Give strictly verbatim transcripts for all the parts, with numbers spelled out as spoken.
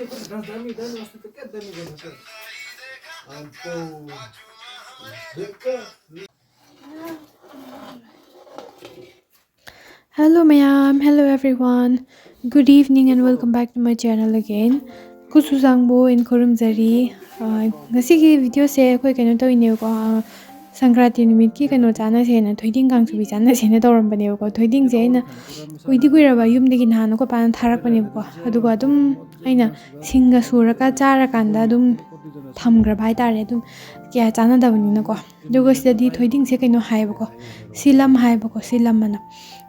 Dame, dame, dame, dame, dame. Anto, deca. Hello ꯃꯌꯥꯝ, hello everyone, good evening and welcome back to my channel again. ꯀꯨꯁꯨ ꯆꯥꯡꯕꯨ ꯑꯩꯅ ꯈꯨꯔꯨꯝꯖꯔꯤ꯫ ꯑꯥ, ꯉꯁꯤꯒꯤ ꯚꯤꯗꯤꯑꯣꯁꯦ ꯑꯩꯈꯣꯏ ꯀꯩꯅꯣ ꯇꯧꯔꯤꯅꯦꯕꯀꯣ, ꯑꯥ, ꯁꯪꯀ꯭ꯔꯥꯟꯇꯤ ꯅꯨꯃꯤꯠꯀꯤ ꯀꯩꯅꯣ ꯆꯥꯅꯁꯦꯅ, ꯊꯣꯏꯗꯤꯡ ꯀꯥꯡꯁꯨꯕꯤ ꯆꯥꯅꯁꯦꯅ ꯇꯧꯔꯝꯕꯅꯦꯕꯀꯣ꯫ ꯊꯣꯏꯗꯤꯡꯁꯦ ꯑꯩꯅ ꯀꯨꯏꯗꯤ ꯀꯨꯏꯔꯕ ꯌꯨꯝꯗꯒꯤ ꯅꯍꯥꯟ ꯑꯩꯈꯣꯏ ꯄꯥꯅ ꯊꯥꯔꯛꯄꯅꯦꯕꯀꯣ꯫ ꯑꯗꯨꯒ ꯑꯗꯨꯝ ꯑꯩꯅ ꯁꯤꯡꯒ ꯁꯨꯔꯒ ꯆꯥꯔꯀꯥꯟꯗ ꯑꯗꯨꯝ ꯊꯝꯈ꯭ꯔꯕ ꯍꯥꯏꯇꯥꯔꯦ, ꯑꯗꯨꯝ ꯀꯌꯥ ꯆꯥꯅꯗꯕꯅꯤꯅꯀꯣ꯫ ꯑꯗꯨꯒ ꯁꯤꯗꯗꯤ ꯊꯣꯏꯗꯤꯡꯁꯦ ꯀꯩꯅꯣ ꯍꯥꯏꯌꯦꯕꯀꯣ, ꯁꯤꯂꯝ ꯍꯥꯏꯌꯦꯕꯀꯣ, ꯁꯤꯂꯝ ꯑꯅ꯫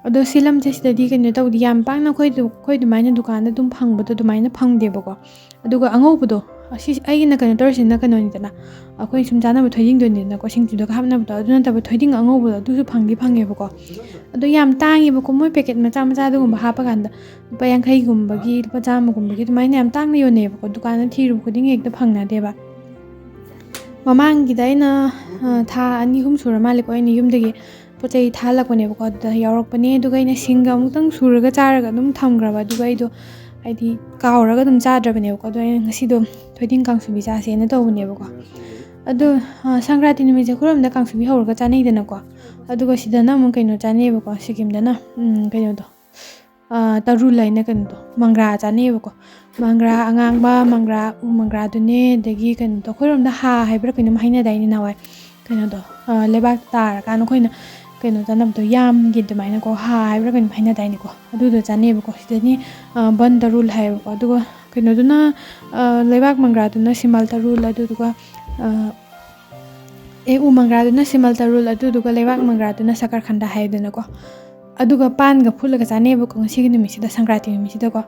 ꯑꯗꯣ ꯁꯤꯂꯝꯁꯦ ꯁꯤꯗꯗꯤ ꯀꯩꯅꯣ ꯇꯧꯗꯦ, ꯌꯥꯝ ꯄꯥꯛꯅ ꯑꯩꯈꯣꯏ ꯑꯗꯨ-, ꯑꯩꯈꯣꯏ ꯑꯗꯨꯃꯥꯏꯅ ꯗꯨꯀꯥꯟꯗ ꯑꯗꯨꯝ ꯐꯪꯕꯗꯣ ꯑꯗꯨꯃꯥꯏꯅ ꯐꯪꯗꯦꯕꯀꯣ꯫ ꯑꯗꯨꯒ ꯑꯉꯧꯕꯗꯣ, ꯑꯁꯤ ꯑꯩꯒꯤꯅ ꯀꯩꯅꯣ ꯇꯧꯔꯤꯁꯤꯅ ꯀꯩꯅꯣꯅꯤꯗꯅ, ꯑꯩꯈꯣꯏ ꯁꯨꯝ ꯆꯥꯅꯕ ꯊꯣꯏꯗꯤꯡꯗꯨꯅꯤꯗꯅꯀꯣ, ꯁꯤꯡꯖꯨꯗꯒ ꯍꯥꯞꯅꯕꯗꯣ, ꯑꯗꯨ ꯅꯠꯇꯕ ꯊꯣꯏꯗꯤꯡ ꯑꯉꯧꯕꯗꯣ ꯑꯗꯨꯁꯨ ꯐꯪꯗꯤ ꯐꯪꯉꯦꯕꯀꯣ꯫ ꯑꯗꯣ ꯌꯥꯝ ꯇꯥꯡꯉꯦꯕꯀꯣ, ꯃꯣꯏ ꯄꯦꯀꯦꯠ ꯃꯆꯥ ꯃꯆꯥ ꯑꯗꯨꯒꯨꯝꯕ ꯍꯥꯞꯄꯀꯥꯟꯗ ꯂꯨꯄꯥ ꯌꯥꯡꯈꯩꯒꯨꯝꯕꯒꯤ, ꯂꯨꯄꯥ ꯆꯥꯝꯃꯒꯨꯝꯕꯒꯤ ꯑꯗꯨꯃꯥꯏꯅ ꯌꯥꯝ ꯇꯥꯡꯅ ꯌꯣꯟꯅꯩꯌꯦꯕꯀꯣ, ꯗꯨꯀꯥꯟꯗ ꯊꯤꯔꯨꯕ ꯈꯨꯗꯤꯡ ꯍꯦꯛꯇ ꯐꯪꯅꯗꯦꯕ꯫ ꯃꯃꯥꯡꯒꯤꯗ ꯑꯩꯅ, ꯑ, ꯊꯥ ꯑꯅꯤ ꯑꯍꯨꯝ ꯁꯨꯔ ꯃꯥꯜꯂꯦꯀꯣ, ꯑꯩꯅ ꯌꯨꯝꯗꯒꯤ ꯄꯣꯠ ꯆꯩ ꯊꯥꯍꯜꯂꯛꯄꯅꯦꯕꯀꯣ, ꯑꯗꯨꯗ ꯌꯥꯎꯔꯛꯄꯅꯦ꯫ ꯑꯗꯨꯒ ꯑꯩꯅ ꯁꯤꯡꯒ ꯑꯃꯨꯛꯇꯪ ꯁꯨꯔꯒ ꯆꯥꯔꯒ ꯑꯗꯨꯝ ꯊꯝꯈ꯭ꯔꯕ꯫ ꯑꯗꯨꯒ ꯑꯩꯗꯣ ꯍꯥꯏꯗꯤ ꯀꯥꯎꯔꯒ ꯑꯗꯨꯝ ꯆꯥꯗ꯭ꯔꯕꯅꯦꯕꯀꯣ꯫ ꯑꯗꯣ ꯑꯩꯅ ꯉꯁꯤꯗꯣ ꯊꯣꯏꯗꯤꯡ ꯀꯥꯡꯁꯨꯕꯤ ꯆꯥꯁꯦꯅ ꯇꯧꯕꯅꯦꯕꯀꯣ꯫ ꯑꯗꯣ, ꯑ, ꯁꯪꯀ꯭ꯔꯥꯟꯇꯤ ꯅꯨꯃꯤꯠꯁꯦ ꯑꯩꯈꯣꯏꯔꯣꯝꯗ ꯀꯥꯡꯁꯨꯕꯤ ꯍꯧꯔꯒ ꯆꯥꯅꯩꯗꯅꯀꯣ꯫ ꯑꯗꯨꯒ ꯁꯤꯗꯅ ꯑꯃꯨꯛ ꯀꯩꯅꯣ ꯆꯥꯅꯩꯌꯦꯕꯀꯣ, ꯁꯤꯀꯤꯝꯗꯅ, ꯎꯝ, ꯀꯩꯅꯣꯗꯣ, ꯑ, ꯇꯔꯨꯜ ꯍꯥꯏꯅ ꯀꯩꯅꯣꯗꯣ, ꯃꯪꯒ꯭ꯔꯥ ꯆꯥꯅꯩꯌꯦꯕꯀꯣ꯫ ꯃꯪꯒ꯭ꯔꯥ ꯑꯉꯥꯡꯕ, ꯃꯪꯒ꯭ꯔꯥ, ꯎ ꯃꯪꯒ꯭ꯔꯥꯗꯨꯅꯦ, ꯑꯗꯒꯤ ꯀꯩꯅꯣꯗꯣ, ꯑꯩꯈꯣꯏꯔꯣꯝꯗ ꯍꯥ ꯍꯥꯏꯕ꯭ꯔꯥ ꯀꯩꯅꯣꯝ ꯍꯥꯏꯅꯗꯥꯏꯅꯦ ꯅꯍꯥꯟꯋꯥꯏ? ꯀꯩꯅꯣꯗꯣ, ꯑ, ꯂꯩꯕꯥꯛ ꯇꯥꯔꯀꯥꯟꯗ ꯑꯩꯈꯣꯏꯅ ꯀꯩꯅꯣ ꯆꯥꯅꯕꯗꯣ, ꯌꯥꯝꯒꯤ ꯑꯗꯨꯃꯥꯏꯅꯀꯣ, ꯍꯥ ꯍꯥꯏꯕ꯭ꯔꯥ ꯀꯩꯅꯣꯝ ꯍꯥꯏꯅꯗꯥꯏꯅꯦꯀꯣ? ꯑꯗꯨꯗꯣ ꯆꯥꯅꯩꯌꯦꯕꯀꯣ꯫ ꯁꯤꯗꯅꯤ, ꯑ, ꯕꯟ ꯇꯔꯨꯜ ꯍꯥꯏꯌꯦꯕꯀꯣ꯫ ꯑꯗꯨꯒ ꯀꯩꯅꯣꯗꯨꯅ, ꯑ, ꯂꯩꯕꯥꯛ ꯃꯪꯒ꯭ꯔꯥꯗꯨꯅ ꯁꯤꯃꯜ ꯇꯔꯨꯜ, ꯑꯗꯨꯗꯨꯒ, ꯑ, ꯑꯦ, ꯎ ꯃꯪꯒ꯭ꯔꯥꯗꯨꯅ ꯁꯤꯃꯜ ꯇꯔꯨꯜ, ꯑꯗꯨꯗꯨꯒ ꯂꯩꯕꯥꯛ ꯃꯪꯒ꯭ꯔꯥꯗꯨꯅ ꯁꯀꯔꯈꯟꯗ ꯍꯥꯏꯗꯅꯀꯣ꯫ ꯑꯗꯨꯒ ꯄꯥꯟꯒ ꯐꯨꯠꯂꯒ ꯆꯥꯅꯩꯌꯦꯕꯀꯣ ꯉꯁꯤꯒꯤ ꯅꯨꯃꯤꯠꯁꯤꯗ, ꯁꯪꯀ꯭ꯔꯥꯟꯇꯤ ꯅꯨꯃꯤꯠꯁꯤꯗꯀꯣ꯫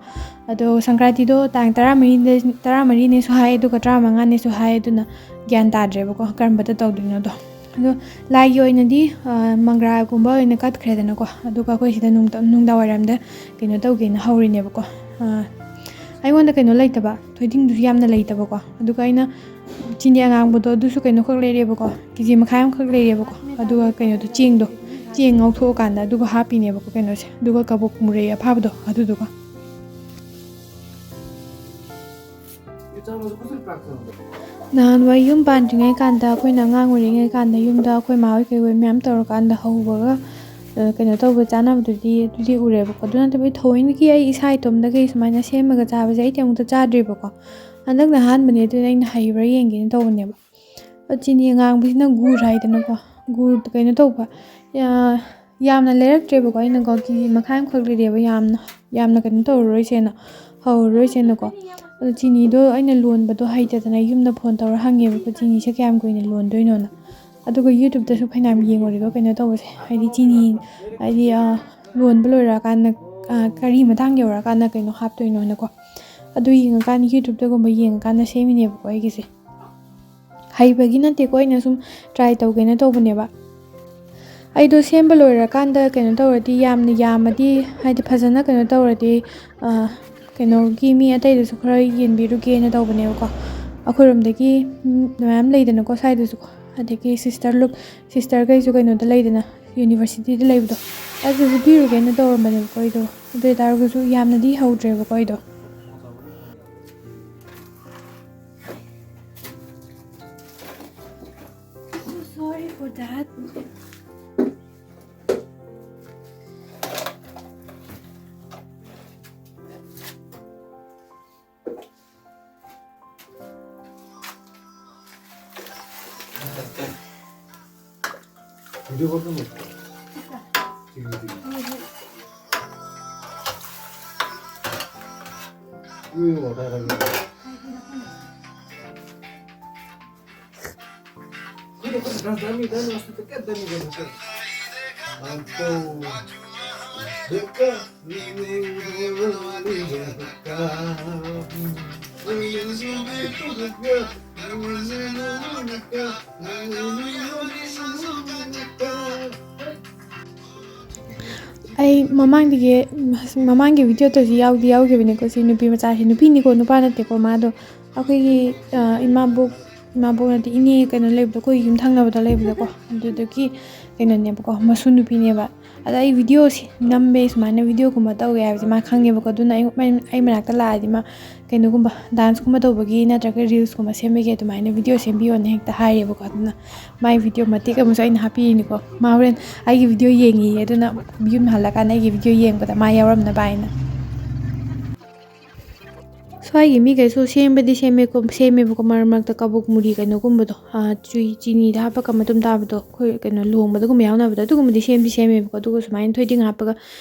ꯑꯗꯣ ꯁꯪꯀ꯭ꯔꯥꯟꯇꯤꯗꯣ ꯇꯥꯡ ꯇꯔꯥꯃꯔꯤꯗ, ꯇꯔꯥꯃꯔꯤꯅꯦꯁꯨ ꯍꯥꯏ, ꯑꯗꯨꯒ ꯇꯔꯥꯃꯉꯥꯅꯦꯁꯨ ꯍꯥꯏ, ꯑꯗꯨꯅ ꯒ꯭ꯌꯥꯟ ꯇꯥꯗ꯭ꯔꯦꯕꯀꯣ ꯀꯔꯝꯕꯗ ꯇꯧꯗꯣꯏꯅꯣꯗꯣ꯫ ꯑꯗꯣ ꯂꯥꯏꯒꯤ ꯑꯣꯏꯅꯗꯤ, ꯑ, ꯃꯪꯒ꯭ꯔꯥꯒꯨꯝꯕ ꯑꯣꯏꯅ ꯀꯠꯈ꯭ꯔꯦꯗꯅꯀꯣ꯫ ꯑꯗꯨꯒ ꯑꯩꯈꯣꯏ ꯁꯤꯗ ꯅꯨꯡꯗ-, ꯅꯨꯡꯗꯥꯡ ꯋꯥꯏꯔꯝꯗ ꯀꯩꯅꯣ ꯇꯧꯒꯦꯅ ꯍꯧꯔꯤꯅꯦꯕꯀꯣ꯫ ꯑ, ꯑꯩꯉꯣꯟꯗ ꯀꯩꯅꯣ ꯂꯩꯇꯕ, ꯊꯣꯏꯗꯤꯡꯗꯨꯁꯨ ꯌꯥꯝꯅ ꯂꯩꯇꯕꯀꯣ꯫ ꯑꯗꯨꯒ ꯑꯩꯅ ꯆꯤꯅꯤ ꯑꯉꯥꯡꯕꯗꯣ ꯑꯗꯨꯁꯨ ꯀꯩꯅꯣꯈꯛ ꯂꯩꯔꯦꯕꯀꯣ, ꯀꯦ ꯖꯤ ꯃꯈꯥꯏ ꯑꯃꯈꯛ ꯂꯩꯔꯦꯕꯀꯣ꯫ ꯑꯗꯨꯒ ꯀꯩꯅꯣꯗꯣ, ꯆꯦꯡꯗꯣ, ꯆꯦꯡ ꯉꯧꯊꯣꯛꯑꯀꯥꯟꯗ ꯑꯗꯨꯒ ꯍꯥꯞꯄꯤꯅꯦꯕꯀꯣ ꯀꯩꯅꯣꯁꯦ꯫ ꯑꯗꯨꯒ ꯀꯕꯣꯛ ꯃꯨꯔꯩ ꯑꯐꯥꯕꯗꯣ ꯑꯗꯨꯗꯨꯒ꯫ ꯅꯍꯥꯟꯋꯥꯏ ꯌꯨꯝ ꯄꯥꯟꯗ꯭ꯔꯤꯉꯩ ꯀꯥꯟꯗ, ꯑꯩꯈꯣꯏꯅ ꯑꯉꯥꯡ ꯑꯣꯏꯔꯤꯉꯩ ꯀꯥꯟꯗ ꯌꯨꯝꯗ ꯑꯩꯈꯣꯏ ꯃꯥ ꯍꯣꯏ ꯀꯩ ꯍꯣꯏ ꯃꯌꯥꯝ ꯇꯧꯔꯀꯥꯟꯗ ꯍꯧꯕꯒ, ꯑ, ꯀꯩꯅꯣ ꯇꯧꯕ ꯆꯥꯅꯕꯗꯨꯗꯤ ꯑꯗꯨꯗꯤ ꯎꯔꯦꯕꯀꯣ꯫ ꯑꯗꯨ ꯅꯠꯇꯕ ꯊꯑꯣꯏꯅꯀꯤ ꯑꯩ ꯏꯁꯥ ꯏꯇꯣꯝꯗꯒꯤ ꯁꯨꯃꯥꯏꯅ ꯁꯦꯝꯃꯒ ꯆꯥꯕꯁꯦ ꯑꯩꯗꯤ ꯑꯃꯨꯛꯇ ꯆꯥꯗ꯭ꯔꯤꯕꯀꯣ꯫ ꯍꯟꯗꯛꯅ ꯑꯍꯥꯟꯕꯅꯦ, ꯑꯗꯨꯅ ꯑꯩꯅ ꯍꯩꯕ꯭ꯔꯥ ꯌꯦꯡꯒꯦꯅ ꯇꯧꯕꯅꯦꯕ꯫ ꯑꯗꯣ ꯆꯤꯅꯤ ꯑꯉꯥꯡꯕꯁꯤꯅ ꯒꯨꯔ ꯍꯥꯏꯗꯅꯀꯣ, ꯒꯨꯔ ꯀꯩꯅꯣ ꯇꯧꯕ, ꯌꯥ-, ꯌꯥꯝꯅ ꯂꯩꯔꯛꯇ꯭ꯔꯦꯕꯀꯣ꯫ ꯑꯩꯅꯀꯣ ꯀꯦ ꯖꯤ ꯃꯈꯥꯏ ꯑꯃꯈꯛ ꯂꯩꯔꯛꯑꯦꯕ, ꯌꯥꯝꯅ, ꯌꯥꯝꯅ ꯀꯩꯅꯣ ꯇꯧꯔꯔꯣꯏꯁꯦꯅ, ꯍꯧꯔꯔꯣꯏꯁꯦꯅꯀꯣ꯫ ꯑꯗꯣ ꯆꯤꯅꯤꯗꯣ ꯑꯩꯅ ꯂꯣꯟꯕꯗꯣ ꯍꯩꯇꯗꯅ ꯌꯨꯝꯗ ꯐꯣꯟ ꯇꯧꯔ ꯍꯪꯉꯦꯕꯀꯣ, ꯆꯤꯅꯤꯁꯦ ꯀꯌꯥꯝ ꯀꯨꯏꯅ ꯂꯣꯟꯗꯣꯏꯅꯣꯅ꯫ ꯑꯗꯨꯒ YouTube-ꯇꯁꯨ ꯐꯅꯌꯥꯝ ꯌꯦꯡꯉꯨꯔꯦꯀꯣ, ꯀꯩꯅꯣ ꯇꯧꯕꯁꯦ, ꯍꯥꯏꯗꯤ ꯆꯤꯅꯤ, ꯍꯥꯏꯗꯤ, ꯑ, ꯂꯣꯟꯕ ꯂꯣꯏꯔꯀꯥꯟꯗ, ꯑ, ꯀꯔꯤ ꯃꯇꯥꯡ ꯌꯧꯔꯀꯥꯟꯗ ꯀꯩꯅꯣ ꯍꯥꯞꯇꯣꯏꯅꯣꯅꯀꯣ꯫ ꯑꯗꯨ ꯌꯦꯡꯉꯀꯥꯟꯗ, YouTube-ꯇꯒꯨꯝꯕ ꯌꯦꯡꯉꯀꯥꯟꯗ ꯁꯦꯝꯃꯤꯅꯦꯕꯀꯣ ꯑꯩꯒꯤꯁꯦ꯫ ꯍꯩꯕꯒꯤ ꯅꯠꯇꯦꯀꯣ, ꯑꯩꯅ ꯁꯨꯝ try ꯇꯧꯒꯦꯅ ꯇꯧꯕꯅꯦꯕ꯫ ꯑꯩꯗꯣ ꯁꯦꯝꯕ ꯂꯣꯏꯔꯀꯥꯟꯗ ꯀꯩꯅꯣ ꯇꯧꯔꯗꯤ, ꯌꯥꯝꯅ ꯌꯥꯝꯃꯗꯤ, ꯍꯥꯏꯗꯤ ꯐꯖꯅ ꯀꯩꯅꯣ ꯇꯧꯔꯗꯤ, ꯑ, ꯀꯩꯅꯣꯒꯤ ꯃꯤ ꯑꯇꯩꯗꯁꯨ ꯈꯔ ꯌꯦꯟꯕꯤꯔꯨꯒꯦꯅ ꯇꯧꯕꯅꯦꯕꯀꯣ꯫ ꯑꯩꯈꯣꯏꯔꯣꯝꯗꯒꯤ ꯃꯌꯥꯝ ꯂꯩꯗꯅꯀꯣ ꯁ꯭ꯋꯥꯏꯗꯁꯨꯀꯣ, ꯑꯗꯒꯤ sister ꯂꯨꯞ-, sister ꯈꯩꯁꯨ ꯀꯩꯅꯣꯗ ꯂꯩꯗꯅ, university-ꯗ ꯂꯩꯕꯗꯣ, ꯑꯗꯨꯁꯨ ꯄꯤꯔꯨꯒꯦꯅ ꯇꯧꯔꯝꯕꯅꯦꯕꯀꯣ ꯑꯩꯗꯣ꯫ ꯑꯗꯨ ꯑꯣꯏ ꯇꯥꯔꯒꯁꯨ ꯌꯥꯝꯅꯗꯤ ꯍꯧꯗ꯭ꯔꯦꯕꯀꯣ ꯑꯩꯗꯣ꯫ So sorry for that. Video call कर। ठीक है, ठीक है। ये होता है। ꯑꯩ ꯃꯃꯥꯡꯗꯒꯤ, ꯃꯃꯥꯡꯒꯤ video-ꯗꯁꯨ ꯌꯥꯎꯗꯤ ꯌꯥꯎꯈꯤꯕꯅꯤꯀꯣ, ꯁꯤ ꯅꯨꯄꯤ ꯃꯆꯥꯁꯤ꯫ ꯅꯨꯄꯤꯅꯤꯀꯣ, ꯅꯨꯄꯥ ꯅꯠꯇꯦꯀꯣ꯫ ꯃꯥꯗꯣ ꯑꯩꯈꯣꯏꯒꯤ, ꯑ, ꯏꯃꯥꯕꯣꯛ, ꯏꯃꯥꯕꯣꯛ ꯅꯠꯇꯦ, ꯏꯅꯦ ꯀꯩꯅꯣ ꯂꯩꯕꯗꯣ, ꯑꯩꯈꯣꯏ ꯌꯨꯝ ꯊꯪꯅꯕꯗ ꯂꯩꯕꯗꯣꯀꯣ, ꯑꯗꯨꯗꯒꯤ ꯀꯩꯅꯣꯅꯦꯕꯀꯣ, ꯃꯁꯨ ꯅꯨꯄꯤꯅꯦꯕ꯫ ꯑꯗ ꯑꯩ ꯚꯤꯗꯤꯑꯣꯁꯤ ꯅꯝꯃꯦ, ꯁꯨꯃꯥꯏꯅ ꯚꯤꯗꯤꯑꯣꯒꯨꯝꯕ ꯇꯧꯋꯦ ꯍꯥꯏꯕꯁꯦ ꯃꯥ ꯈꯪꯉꯦꯕꯀꯣ꯫ ꯑꯗꯨꯅ ꯑꯩ, ꯑꯩ ꯃꯅꯥꯛꯇ ꯂꯥꯛꯑꯗꯤ ꯃꯥ ꯀꯩꯅꯣꯒꯨꯝꯕ ꯗꯥꯟꯁꯀꯨꯝꯕ ꯇꯧꯕꯒꯤ ꯅꯠꯇ꯭ꯔꯒ ꯔꯤꯜꯁꯀꯨꯝꯕ ꯁꯦꯝꯕꯒꯤ ꯑꯗꯨꯃꯥꯏꯅ ꯚꯤꯗꯤꯑꯣ ꯁꯦꯝꯕꯤꯌꯣꯅ ꯍꯦꯛꯇ ꯍꯥꯏꯔꯦꯕꯀꯣ꯫ ꯑꯗꯨꯅ ꯃꯥꯏ ꯚꯤꯗꯤꯑꯣ ꯃꯇꯦꯛ ꯑꯃꯁꯨ ꯑꯩꯅ ꯍꯥꯞꯄꯤꯔꯤꯅꯤꯀꯣ꯫ ꯃꯥ ꯍꯣꯔꯦꯟ ꯑꯩꯒꯤ ꯚꯤꯗꯤꯑꯣ ꯌꯦꯡꯉꯤꯌꯦ, ꯑꯗꯨꯅ ꯌꯨꯝ ꯍꯜꯂꯀꯥꯟꯗ ꯑꯩꯒꯤ ꯚꯤꯗꯤꯑꯣ ꯌꯦꯡꯕꯗ ꯃꯥ ꯌꯥꯎꯔꯝꯅꯕ ꯍꯥꯏꯅ꯫ ꯁ꯭ꯋꯥꯏꯒꯤ ꯃꯤꯈꯩꯁꯨ ꯁꯦꯝꯕꯗꯤ ꯁꯦꯝꯃꯦꯀꯣ, ꯁꯦꯝꯃꯦꯕꯀꯣ, ꯃꯔꯛ ꯃꯔꯛꯇ ꯀꯕꯣꯛ ꯃꯨꯔꯤ ꯀꯩꯅꯣꯒꯨꯝꯕꯗꯣ, ꯑꯥ, ꯆꯨꯏ-, ꯆꯤꯅꯤꯗ ꯍꯥꯞꯄꯒ ꯃꯇꯨꯝ ꯇꯥꯕꯗꯣ, ꯑꯩꯈꯣꯏ ꯀꯩꯅꯣ ꯂꯨꯍꯣꯡꯕꯗꯒꯨꯝꯕ ꯌꯥꯎꯅꯕꯗꯣ, ꯑꯗꯨꯒꯨꯝꯕꯗꯤ ꯁꯦꯝꯗꯤ ꯁꯦꯝꯃꯦꯕꯀꯣ꯫ ꯑꯗꯨꯒ ꯁꯨꯃꯥꯏꯅ ꯊꯣꯏꯗꯤꯡ ꯍꯥꯞꯄꯒ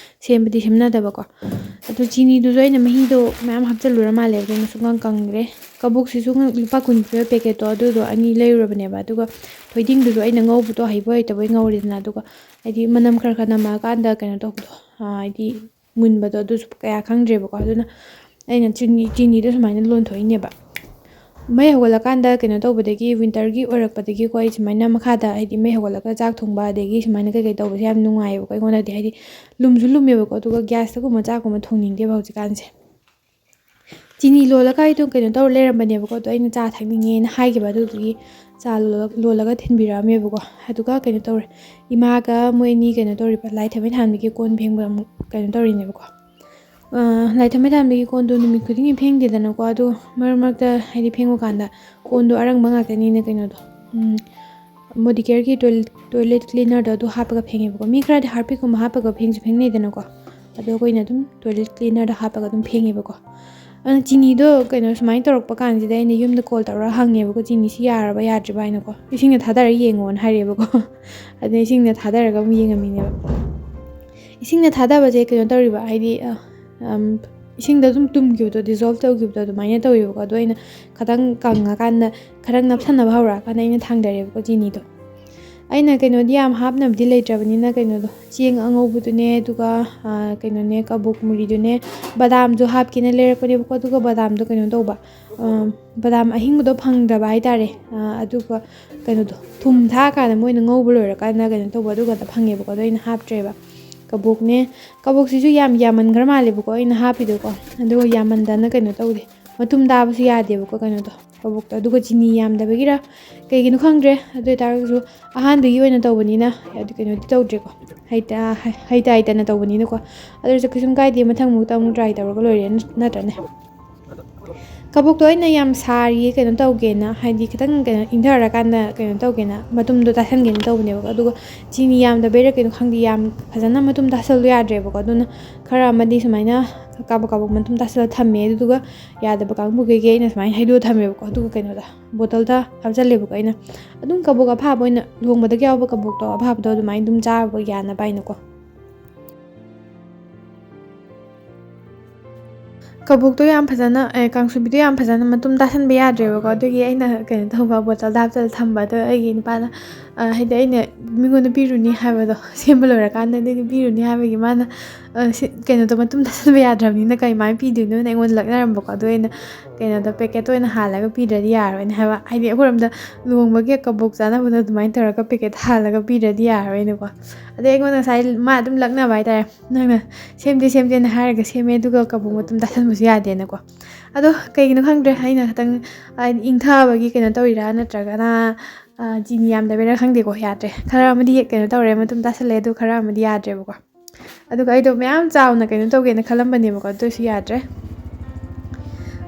ꯁꯦꯝꯕꯗꯤ ꯁꯦꯝꯅꯗꯕꯀꯣ꯫ ꯑꯗꯨ ꯆꯤꯅꯤꯗꯨꯁꯨ ꯑꯩꯅ ꯃꯍꯤꯗꯣ ꯃꯌꯥꯝ ꯍꯥꯞꯆꯜꯂꯨꯔ ꯃꯥꯜꯂꯦ, ꯑꯗꯨꯅ ꯁꯨꯡꯀꯪ ꯀꯪꯗ꯭ꯔꯦ꯫ ꯀꯕꯣꯛꯁꯤꯁꯨ ꯂꯨꯄꯥ ꯀꯨꯟ ꯄꯤꯕ ꯄꯦꯀꯦꯠꯇꯣ, ꯑꯗꯨꯗꯣ ꯑꯅꯤ ꯂꯩꯔꯨꯔꯕꯅꯦꯕ꯫ ꯑꯗꯨꯒ ꯊꯣꯏꯗꯤꯡꯗꯨꯁꯨ ꯑꯩꯅ ꯉꯧꯕꯗꯣ ꯍꯩꯕꯣꯏ ꯍꯩꯇꯕꯣꯏ ꯉꯧꯔꯦꯗꯅ꯫ ꯑꯗꯨꯒ ꯍꯥꯏꯗꯤ ꯃꯅꯝ ꯈꯔ ꯈꯔ ꯅꯝꯃꯛꯑꯀꯥꯟꯗ ꯀꯩꯅꯣ ꯇꯧꯕꯗꯣ, ꯑꯥ, ꯍꯥꯏꯗꯤ ꯃꯨꯟꯕꯗꯣ, ꯑꯗꯨꯁꯨ ꯀꯌꯥ ꯈꯪꯗ꯭ꯔꯦꯕꯀꯣ꯫ ꯑꯗꯨꯅ ꯑꯩꯅ ꯆꯤꯅꯤ, ꯆꯤꯅꯤꯗꯣ ꯁꯨꯃꯥꯏꯅ ꯂꯣꯟꯊꯣꯛꯏꯅꯦꯕ꯫ ꯃꯩ ꯍꯧꯒꯠꯂꯀꯥꯟꯗ ꯀꯩꯅꯣ ꯇꯧꯕꯗꯒꯤ, ꯋꯤꯟꯇꯔꯒꯤ ꯑꯣꯏꯔꯛꯄꯗꯒꯤꯀꯣ, ꯑꯩ ꯁꯨꯃꯥꯏꯅ ꯃꯈꯥꯗ, ꯍꯥꯏꯗꯤ ꯃꯩ ꯍꯧꯒꯠꯂꯒ ꯆꯥꯛ ꯊꯣꯡꯕ ꯑꯗꯒꯤ ꯁꯨꯃꯥꯏꯅ ꯀꯩꯀꯩ ꯇꯧꯕꯁꯦ ꯌꯥꯝ ꯅꯨꯡꯉꯥꯏꯌꯦꯕꯀꯣ ꯑꯩꯉꯣꯟꯗꯗꯤ꯫ ꯍꯥꯏꯗꯤ ꯂꯨꯝꯁꯨ ꯂꯨꯝꯃꯦꯕꯀꯣ, ꯑꯗꯨꯒ ꯒ꯭ꯌꯥꯁꯇꯒꯨꯝꯕ ꯆꯥꯛꯀꯨꯝꯕ ꯊꯣꯡꯅꯤꯡꯗꯦꯕ ꯍꯧꯖꯤꯛꯀꯥꯟꯁꯦ꯫ ꯆꯤꯅꯤ ꯂꯣꯜꯂꯒ ꯑꯩꯗꯣ ꯀꯩꯅꯣ ꯇꯧꯔ ꯂꯩꯔꯝꯕꯅꯦꯕꯀꯣ, ꯑꯗꯣ ꯑꯩꯅ ꯆꯥ ꯊꯛꯅꯤꯡꯉꯦꯅ ꯍꯥꯏꯈꯤꯕ, ꯑꯗꯨꯗꯨꯒꯤ ꯆꯥ ꯂꯣꯜꯂ-, ꯂꯣꯜꯂꯒ ꯊꯤꯟꯕꯤꯔꯛꯑꯝꯃꯦꯕꯀꯣ꯫ ꯑꯗꯨꯒ ꯀꯩꯅꯣ ꯇꯧꯔꯦ, ꯏꯃꯥꯒ ꯃꯣꯏ ꯑꯅꯤ ꯀꯩꯅꯣ ꯇꯧꯔꯤꯕ, ꯂꯥꯏ ꯊꯥꯎꯃꯩ ꯊꯥꯟꯕꯒꯤ ꯀꯣꯟ ꯐꯦꯡꯕ ꯑꯃꯨꯛ ꯀꯩꯅꯣ ꯇꯧꯔꯤꯅꯦꯕꯀꯣ꯫ ꯑꯥ, ꯂꯥꯏ ꯊꯥꯎꯃꯩ ꯊꯥꯟꯕꯒꯤ ꯀꯣꯟꯗꯣ ꯅꯨꯃꯤꯠ ꯈꯨꯗꯤꯡꯒꯤ ꯐꯦꯡꯗꯦꯗꯅꯀꯣ, ꯑꯗꯣ ꯃꯔꯛ ꯃꯔꯛꯇ ꯍꯥꯏꯗꯤ ꯐꯦꯡꯕ ꯀꯥꯟꯗ ꯀꯣꯟꯗꯣ ꯑꯔꯪꯕ ꯉꯥꯛꯇꯅꯤꯅ ꯀꯩꯅꯣꯗꯣ, ꯎꯝ, ꯃꯣꯗꯤꯀꯦꯌꯔꯒꯤ ꯇꯣꯏ-, ꯇꯣꯏꯂꯦꯠ ꯀ꯭ꯂꯤꯅꯔꯗꯣ ꯑꯗꯨ ꯍꯥꯞꯄꯒ ꯐꯦꯡꯉꯦꯕꯀꯣ꯫ ꯃꯤ ꯈꯔꯗꯤ ꯍꯥꯔꯄꯤꯛꯀꯨꯝꯕ ꯍꯥꯞꯄꯒ ꯐꯦꯡꯁꯨ ꯐꯦꯡꯅꯩꯗꯅꯀꯣ, ꯑꯗꯣ ꯑꯩꯈꯣꯏꯅ ꯑꯗꯨꯝ ꯇꯣꯏꯂꯦꯠ ꯀ꯭ꯂꯤꯅꯔꯗ ꯍꯥꯞꯄꯒ ꯑꯗꯨꯝ ꯐꯦꯡꯉꯦꯕꯀꯣ꯫ ꯑꯗꯨꯅ ꯆꯤꯅꯤꯗꯣ ꯀꯩꯅꯣ ꯁꯨꯃꯥꯏꯅ ꯇꯧꯔꯛꯄ ꯀꯥꯟꯁꯤꯗ ꯑꯩꯅ ꯌꯨꯝꯗ ꯀꯣꯜ ꯇꯧꯔꯒ ꯍꯪꯉꯦꯕꯀꯣ, ꯆꯤꯅꯤꯁꯤ ꯌꯥꯔꯕ ꯌꯥꯗ꯭ꯔꯤꯕ ꯍꯥꯏꯅꯀꯣ꯫ "ꯏꯁꯤꯡꯗ ꯊꯥꯗꯔ ꯌꯦꯡꯉꯣꯅ" ꯍꯥꯏꯔꯦꯕꯀꯣ꯫ ꯑꯗꯨꯅ ꯏꯁꯤꯡꯗ ꯊꯥꯗꯔꯒ ꯑꯃꯨꯛ ꯌꯦꯡꯉꯝꯃꯤꯅꯦꯕ꯫ ꯏꯁꯤꯡꯗ ꯊꯥꯗꯕꯁꯦ ꯀꯩꯅꯣ ꯇꯧꯔꯤꯕ, ꯍꯥꯏꯗꯤ, ꯑ, ꯑꯝ, ꯏꯁꯤꯡꯗ ꯑꯗꯨꯝ ꯇꯨꯝꯈꯤꯕꯗꯣ, ꯗꯤꯖꯣꯜꯕ ꯇꯧꯈꯤꯕꯗꯣ ꯑꯗꯨꯃꯥꯏꯅ ꯇꯧꯋꯦꯕꯀꯣ꯫ ꯑꯗꯣ ꯑꯩꯅ ꯈꯤꯇꯪ ꯀꯪꯉꯀꯥꯟꯗ, ꯈꯔ ꯅꯞꯁꯟꯅꯕ ꯍꯧꯔꯛꯑꯀꯥꯟꯗ ꯑꯩꯅ ꯊꯥꯡꯗꯔꯦꯕꯀꯣ ꯆꯤꯅꯤꯗꯣ꯫ ꯑꯩꯅ ꯀꯩꯅꯣꯗꯤ ꯌꯥꯝ ꯍꯥꯞꯅꯕꯗꯤ ꯂꯩꯇ꯭ꯔꯕꯅꯤꯅ ꯀꯩꯅꯣꯗꯣ, ꯆꯦꯡ ꯑꯉꯧꯕꯗꯨꯅꯦ, ꯑꯗꯨꯒ, ꯑ, ꯀꯩꯅꯣꯅꯦ, ꯀꯕꯣꯛ ꯃꯨꯔꯤꯗꯨꯅꯦ, ꯕꯗꯥꯝꯁꯨ ꯍꯥꯞꯀꯦꯅ ꯂꯩꯔꯛꯄꯅꯦꯕꯀꯣ꯫ ꯑꯗꯨꯒ ꯕꯗꯥꯝꯗꯣ ꯀꯩꯅꯣ ꯇꯧꯕ, ꯑ, ꯕꯗꯥꯝ ꯑꯍꯤꯡꯕꯗꯣ ꯐꯪꯗꯕ ꯍꯥꯏꯇꯥꯔꯦ꯫ ꯑ, ꯑꯗꯨꯒ ꯀꯩꯅꯣꯗꯣ, ꯊꯨꯝ ꯊꯥꯛꯑꯀꯥꯟꯗ ꯃꯣꯏꯅ ꯉꯧꯕ ꯂꯣꯏꯔꯀꯥꯟꯗ ꯀꯩꯅꯣ ꯇꯧꯕ, ꯑꯗꯨꯒ ꯐꯪꯉꯦꯕꯀꯣ꯫ ꯑꯗꯣ ꯑꯩꯅ ꯍꯥꯞꯇ꯭ꯔꯦꯕ꯫ ꯀꯕꯣꯛꯅꯦ, ꯀꯕꯣꯛꯁꯤꯁꯨ ꯌꯥꯝ ꯌꯥꯝꯃꯟꯈ꯭ꯔ ꯃꯥꯜꯂꯦꯕꯀꯣ ꯑꯩꯅ ꯍꯥꯞꯄꯤꯗꯣꯀꯣ꯫ ꯑꯗꯨꯒ ꯌꯥꯝꯃꯟꯗꯅ ꯀꯩꯅꯣ ꯇꯧꯗꯦ, ꯃꯇꯨꯝ ꯇꯥꯕꯁꯨ ꯌꯥꯗꯦꯕꯀꯣ ꯀꯩꯅꯣꯗꯣ, ꯀꯕꯣꯛꯇꯣ꯫ ꯑꯗꯨꯒ ꯆꯤꯅꯤ ꯌꯥꯝꯗꯕꯒꯤꯔ ꯀꯩꯒꯤꯅꯣ ꯈꯪꯗ꯭ꯔꯦ, ꯑꯗꯨ ꯑꯣꯏꯇꯥꯔꯒꯁꯨ ꯑꯍꯥꯟꯕꯒꯤ ꯑꯣꯏꯅ ꯇꯧꯕꯅꯤꯅ ꯑꯗꯨ ꯀꯩꯅꯣꯗꯤ ꯇꯧꯗ꯭ꯔꯦꯀꯣ, ꯍꯩꯇ-, ꯍꯩ-, ꯍꯩꯇ ꯍꯩꯇꯅ ꯇꯧꯕꯅꯤꯅꯀꯣ꯫ ꯑꯗꯨ ꯑꯣꯏꯔꯁꯨ ꯀꯩꯁꯨꯝ ꯀꯥꯏꯗꯦ, ꯃꯊꯪꯃꯨꯛꯇ ꯑꯃꯨꯛ try ꯇꯧꯔꯒ ꯂꯣꯏꯔꯦ ꯅꯠꯇ꯭ꯔꯅꯦ꯫ ꯀꯕꯣꯛꯇꯣ ꯑꯩꯅ ꯌꯥꯝ ꯁꯥꯔꯤ ꯀꯩꯅꯣ ꯇꯧꯒꯦꯅ, ꯍꯥꯏꯗꯤ ꯈꯤꯇꯪ ꯀꯩꯅꯣ ꯏꯪꯊꯔꯀꯥꯟꯗ ꯀꯩꯅꯣ ꯇꯧꯒꯦꯅ, ꯃꯇꯨꯝꯗꯣ ꯇꯥꯁꯟꯒꯦꯅ ꯇꯧꯕꯅꯦꯕꯀꯣ꯫ ꯑꯗꯨꯒ ꯆꯤꯅꯤ ꯌꯥꯝꯗꯕꯩꯔ ꯀꯩꯅꯣ ꯈꯪꯗꯦ, ꯌꯥꯝ ꯐꯖꯅ ꯃꯇꯨꯝ ꯇꯥꯁꯜꯂꯨ ꯌꯥꯗ꯭ꯔꯦꯕꯀꯣ꯫ ꯑꯗꯨꯅ ꯈꯔ ꯑꯃꯗꯤ ꯁꯨꯃꯥꯏꯅ ꯀꯥꯕꯛ ꯀꯥꯕꯛ ꯃꯇꯨꯝ ꯇꯥꯁꯜꯂ ꯊꯝꯃꯦ꯫ ꯑꯗꯨꯗꯨꯒ ꯌꯥꯗꯕ ꯀꯥꯡꯕꯨꯈꯩꯒꯤ ꯑꯩꯅ ꯁꯨꯃꯥꯏꯅ ꯍꯩꯗꯣꯛꯑ ꯊꯝꯃꯦꯕꯀꯣ꯫ ꯑꯗꯨꯒ ꯀꯩꯅꯣꯗ, ꯕꯣꯇꯜꯗ ꯍꯥꯞꯆꯜꯂꯦꯕꯀꯣ ꯑꯩꯅ꯫ ꯑꯗꯨꯝ ꯀꯕꯣꯛ ꯑꯐꯥꯕ ꯑꯣꯏꯅ, ꯂꯨꯍꯣꯡꯕꯗꯒ ꯌꯥꯎꯕ ꯀꯕꯣꯛꯇꯣ ꯑꯐꯥꯕꯗꯣ ꯑꯗꯨꯃꯥꯏꯅ ꯑꯗꯨꯝ ꯆꯥꯕ ꯌꯥꯅꯕ ꯍꯥꯏꯅꯀꯣ꯫ ꯀꯕꯣꯛꯇꯣ ꯌꯥꯝ ꯐꯖꯅ, ꯑꯦ, ꯀꯥꯡꯁꯨꯕꯤꯗꯣ ꯌꯥꯝ ꯐꯖꯅ ꯃꯇꯨꯝ ꯇꯥꯁꯟꯕ ꯌꯥꯗ꯭ꯔꯦꯕꯀꯣ꯫ ꯑꯗꯨꯒꯤ ꯑꯩꯅ ꯀꯩꯅꯣ ꯇꯧꯕ, ꯕꯣꯇꯜꯗ ꯍꯥꯞꯆꯜꯂ ꯊꯝꯕ꯫ ꯑꯗꯣ ꯑꯩꯒꯤ ꯅꯨꯄꯥꯅ, ꯑ, ꯍꯥꯏꯗꯤ ꯑꯩꯅ ꯃꯤꯉꯣꯟꯗ ꯄꯤꯔꯨꯅꯤ ꯍꯥꯏꯕꯗꯣ, ꯁꯦꯝꯕ ꯂꯣꯏꯔꯀꯥꯟꯗꯗꯤ ꯄꯤꯔꯨꯅꯤ ꯍꯥꯏꯕꯒꯤ ꯃꯥꯅ, ꯑ, ꯁꯤ, ꯀꯩꯅꯣꯗꯣ ꯃꯇꯨꯝ ꯇꯥꯁꯟꯕ ꯌꯥꯗ꯭ꯔꯕꯅꯤꯅ ꯀꯃꯥꯏꯅ ꯄꯤꯗꯣꯏꯅꯣꯅ ꯑꯩꯉꯣꯟꯗ ꯂꯛꯅꯔꯝꯕꯀꯣ꯫ ꯑꯗꯣ ꯑꯩꯅ ꯀꯩꯅꯣꯗꯣ packet ꯇ ꯑꯣꯏꯅ ꯍꯥꯜꯂꯒ ꯄꯤꯗ꯭ꯔꯗꯤ ꯌꯥꯔꯣꯏꯅ ꯍꯥꯏꯕ꯫ ꯍꯥꯏꯗꯤ ꯑꯩꯈꯣꯏꯔꯣꯝꯗ ꯂꯨꯍꯣꯡꯕꯒꯤ ꯀꯕꯣꯛ ꯆꯥꯅꯕꯗꯣ ꯑꯗꯨꯃꯥꯏꯅ ꯇꯧꯔꯒ packet ꯍꯥꯜꯂꯒ ꯄꯤꯗ꯭ꯔꯗꯤ ꯌꯥꯔꯣꯏꯅꯀꯣ꯫ ꯑꯗꯩ ꯑꯩꯉꯣꯟꯗ ꯉꯁꯥꯏ ꯃꯥ ꯑꯗꯨꯝ ꯂꯛꯅꯕ ꯍꯥꯏꯇꯥꯔꯦ, "ꯅꯪꯅ ꯁꯦꯝꯗꯦ ꯁꯦꯝꯗꯦꯅ ꯍꯥꯏꯔꯒ ꯁꯦꯝꯃꯦ, ꯑꯗꯨꯒ ꯀꯕꯣꯛ ꯃꯇꯨꯝ ꯇꯥꯁꯟꯕꯁꯨ ꯌꯥꯗꯦꯅꯀꯣ"꯫ ꯑꯗꯣ ꯀꯩꯒꯤꯅꯣ ꯈꯪꯗ꯭ꯔꯦ, ꯑꯩꯅ ꯈꯤꯇꯪ, ꯑ, ꯏꯪꯊꯕꯒꯤ ꯀꯩꯅꯣ ꯇꯧꯔꯤꯔꯥ ꯅꯠꯇ꯭ꯔꯒꯅ, ꯑ, ꯆꯤꯅꯤ ꯌꯥꯝꯗꯕꯩꯔꯥ ꯈꯪꯗꯦꯀꯣ, ꯌꯥꯗ꯭ꯔꯦ꯫ ꯈꯔ ꯑꯃꯗꯤ ꯀꯩꯅꯣ ꯇꯧꯔꯦ, ꯃꯇꯨꯝ ꯇꯥꯁꯜꯂꯦ, ꯑꯗꯨ ꯈꯔ ꯑꯃꯗꯤ ꯌꯥꯗ꯭ꯔꯦꯕꯀꯣ꯫ ꯑꯗꯨꯒ ꯑꯩꯗꯣ ꯃꯌꯥꯝ ꯆꯥꯎꯅ ꯀꯩꯅꯣ ꯇꯧꯒꯦꯅ ꯈꯜꯂꯝꯕꯅꯦꯕꯀꯣ, ꯑꯗꯨ ꯑꯣꯏꯁꯨ ꯌꯥꯗ꯭ꯔꯦ꯫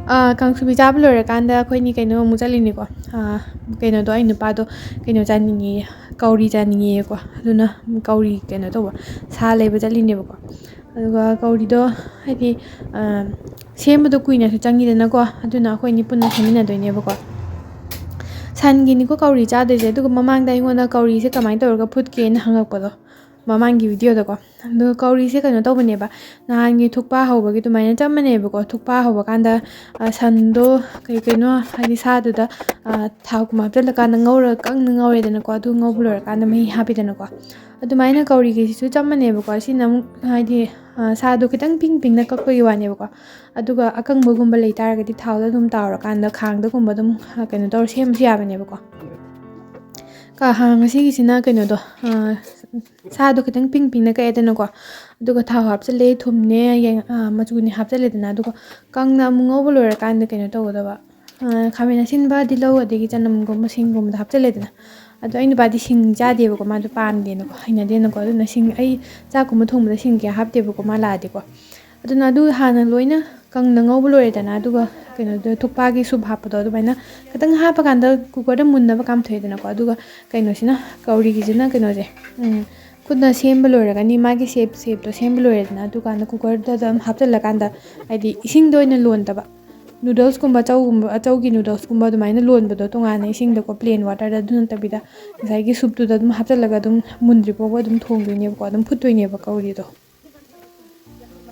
ꯑ, ꯀꯥꯡꯁꯨꯕꯤ ꯆꯥꯕ ꯂꯣꯏꯔꯀꯥꯟꯗ ꯑꯩꯈꯣꯏꯅꯤ ꯀꯩꯅꯣ ꯑꯃꯨꯛ ꯆꯠꯂꯤꯅꯤꯀꯣ꯫ ꯑ, ꯀꯩꯅꯣꯗꯣ, ꯑꯩ ꯅꯨꯄꯥꯗꯣ ꯀꯩꯅꯣ ꯆꯥꯅꯤꯡꯉꯦꯌꯦ, ꯀꯧꯔꯤ ꯆꯥꯅꯤꯡꯉꯦꯌꯦꯀꯣ꯫ ꯑꯗꯨꯅ ꯀꯧꯔꯤ ꯀꯩꯅꯣ ꯇꯧꯕ, ꯁꯥ ꯂꯩꯕ ꯆꯠꯂꯤꯅꯦꯕꯀꯣ꯫ ꯑꯗꯨꯒ ꯀꯧꯔꯤꯗꯣ ꯍꯥꯏꯗꯤ, ꯑ, ꯁꯦꯝꯕꯗꯣ ꯀꯨꯏꯅꯁꯨ ꯆꯪꯉꯤꯗꯅꯀꯣ꯫ ꯑꯗꯨꯅ ꯑꯩꯈꯣꯏꯅꯤ ꯄꯨꯟꯅ ꯁꯦꯝꯃꯤꯟꯅꯗꯣꯏꯅꯦꯕꯀꯣ꯫ ꯁꯟꯒꯤꯅꯤꯀꯣ ꯀꯧꯔꯤ ꯆꯥꯗꯣꯏꯁꯦ꯫ ꯑꯗꯨꯒ ꯃꯃꯥꯡꯗ ꯑꯩꯉꯣꯟꯗ ꯀꯧꯔꯤꯁꯦ ꯀꯃꯥꯏꯅ ꯇꯧꯔꯒ ꯐꯨꯠꯀꯦꯅ ꯍꯪꯉꯛꯄꯗꯣ, ꯃꯃꯥꯡꯒꯤ video ꯗꯀꯣ꯫ ꯑꯗꯨꯒ ꯀꯧꯔꯤꯁꯦ ꯀꯩꯅꯣ ꯇꯧꯕꯅꯦꯕ, ꯅꯍꯥꯟꯒꯤ ꯊꯨꯛꯄꯥ ꯍꯧꯕꯒꯤ ꯑꯗꯨꯃꯥꯏꯅ ꯆꯞ ꯃꯥꯟꯅꯩꯕꯀꯣ꯫ ꯊꯨꯛꯄꯥ ꯍꯧꯕ ꯀꯥꯟꯗ, ꯑ, ꯁꯟꯗꯣ ꯀꯩ ꯀꯩꯅꯣ, ꯍꯥꯏꯗꯤ ꯁꯥꯗꯨꯗ, ꯑ, ꯊꯥꯎꯒꯨꯝꯕ ꯍꯥꯞꯆꯤꯜꯂꯀꯥꯟꯗ ꯉꯧꯔꯒ ꯀꯪꯅ ꯉꯧꯔꯦꯗꯅꯀꯣ꯫ ꯑꯗꯨ ꯉꯧꯕ ꯂꯣꯏꯔꯀꯥꯟꯗ ꯃꯍꯤ ꯍꯥꯞꯄꯤꯗꯅꯀꯣ꯫ ꯑꯗꯨꯃꯥꯏꯅ ꯀꯧꯔꯤꯒꯤꯁꯤꯁꯨ ꯆꯞ ꯃꯥꯟꯅꯩꯕꯀꯣ꯫ ꯁꯤꯅ ꯑꯃꯨꯛ ꯍꯥꯏꯗꯤ, ꯑ, ꯁꯥꯗꯣ ꯈꯤꯇꯪ ꯄꯤꯡ ꯄꯤꯡꯅ ꯀꯛꯄꯒꯤ ꯋꯥꯅꯦꯕꯀꯣ꯫ ꯑꯗꯨꯒ ꯑꯀꯪꯕꯒꯨꯝꯕ ꯂꯩꯇꯥꯔꯒꯗꯤ ꯊꯥꯎꯗ ꯑꯗꯨꯝ ꯇꯥꯎꯔꯀꯥꯟꯗ ꯈꯥꯡꯗꯒꯨꯝꯕ ꯑꯗꯨꯝ, ꯑ, ꯀꯩꯅꯣ ꯇꯧꯔ ꯁꯦꯝꯕꯁꯨ ꯌꯥꯕꯅꯦꯕꯀꯣ꯫ ꯀ-, ꯑ, ꯉꯁꯤꯒꯤꯁꯤꯅ ꯀꯩꯅꯣꯗꯣ, ꯑ, ꯁꯥꯗꯣ ꯈꯤꯇꯪ ꯄꯤꯡ ꯄꯤꯡꯅ ꯀꯛꯑꯦꯗꯅꯀꯣ꯫ ꯑꯗꯨꯒ ꯊꯥꯎ ꯍꯥꯞꯆꯤꯜꯂꯦ, ꯊꯨꯝꯅꯦ, ꯌꯥꯏ-, ꯑ, ꯃꯆꯨꯅꯦ ꯍꯥꯞꯆꯤꯜꯂꯦꯗꯅ꯫ ꯑꯗꯨꯒ ꯀꯪꯅ ꯑꯃꯨꯛ ꯉꯧꯕ ꯂꯣꯏꯔꯀꯥꯟꯗ ꯀꯩꯅꯣ ꯇꯧꯒꯗꯕ, ꯈꯥꯃꯦꯟ ꯑꯁꯤꯟꯕ, ꯇꯤꯜꯍꯧ, ꯑꯗꯒꯤ ꯆꯅꯝꯒꯨꯝꯕ, ꯁꯤꯡꯒꯨꯝꯕꯗꯣ ꯍꯥꯞꯆꯤꯜꯂꯦꯗꯅ꯫ ꯑꯗꯣ ꯑꯩ ꯅꯨꯄꯥꯗꯤ ꯁꯤꯡ ꯆꯥꯗꯦꯕꯀꯣ, ꯃꯥꯗꯣ ꯄꯥꯝꯗꯦꯅꯀꯣ, ꯍꯩꯅꯗꯦꯅꯀꯣ꯫ ꯑꯗꯨꯅ ꯁꯤꯡ, ꯑꯩ ꯆꯥꯛꯀꯨꯝꯕ ꯊꯣꯡꯕꯗ ꯁꯤꯡ ꯀꯌꯥ ꯍꯥꯞꯇꯦꯕꯀꯣ ꯃꯥ ꯂꯥꯛꯑꯗꯤꯀꯣ꯫ ꯑꯗꯨꯅ ꯑꯗꯨ ꯍꯥꯟꯅ ꯂꯣꯏꯅ ꯀꯪꯅ ꯉꯧꯕ ꯂꯣꯏꯔꯦꯗꯅ, ꯑꯗꯨꯒ ꯀꯩꯅꯣꯗꯣ, ꯊꯨꯛꯄꯥꯒꯤ ꯁꯨꯞ ꯍꯥꯞꯄꯗꯣ ꯑꯗꯨꯃꯥꯏꯅ ꯈꯤꯇꯪ ꯍꯥꯞꯄꯀꯥꯟꯗ ꯀꯨꯀꯔꯗ ꯃꯨꯟꯅꯕ ꯀꯥꯝꯊꯣꯛꯑꯦꯗꯅꯀꯣ꯫ ꯑꯗꯨꯒ ꯀꯩꯅꯣꯁꯤꯅ, ꯀꯧꯔꯤꯒꯤꯁꯤꯅ ꯀꯩꯅꯣꯁꯦ, ꯎꯝ, ꯈꯨꯠꯅ ꯁꯦꯝꯕ ꯂꯣꯏꯔꯒꯅꯤ, ꯃꯥꯒꯤ ꯁꯦꯞ, ꯁꯦꯞꯇꯣ ꯁꯦꯝꯕ ꯂꯣꯏꯔꯦꯗꯅ, ꯑꯗꯨꯀꯥꯟꯗ ꯀꯨꯀꯔꯗ ꯑꯗꯨꯝ ꯍꯥꯞꯆꯤꯜꯂꯀꯥꯟꯗ, ꯍꯥꯏꯗꯤ ꯏꯁꯤꯡꯗ ꯑꯣꯏꯅ ꯂꯣꯟꯗꯕ, ꯅꯨꯗꯜꯁꯀꯨꯝꯕ, ꯆꯧꯒꯨꯝꯕ, ꯆꯧꯒꯤ ꯅꯨꯗꯜꯁꯀꯨꯝꯕ ꯑꯗꯨꯃꯥꯏꯅ ꯂꯣꯟꯕꯗꯣ ꯇꯣꯉꯥꯟꯅ ꯏꯁꯤꯡꯗꯀꯣ, ꯄ꯭ꯂꯦꯟ ꯋꯥꯇꯔꯗ, ꯑꯗꯨ ꯅꯠꯇꯕꯤꯗ ꯉꯁꯥꯏꯒꯤ ꯁꯨꯞꯇꯨꯗ ꯑꯗꯨꯝ ꯍꯥꯞꯆꯤꯜꯂꯒ ꯑꯗꯨꯝ ꯃꯨꯟꯗ꯭ꯔꯤ ꯐꯥꯎꯕ ꯑꯗꯨꯝ ꯊꯣꯡꯗꯣꯏꯅꯦꯕꯀꯣ, ꯑꯗꯨꯝ ꯐꯨꯠꯇꯣꯏꯅꯦꯕ ꯀꯧꯔꯤꯗꯣ꯫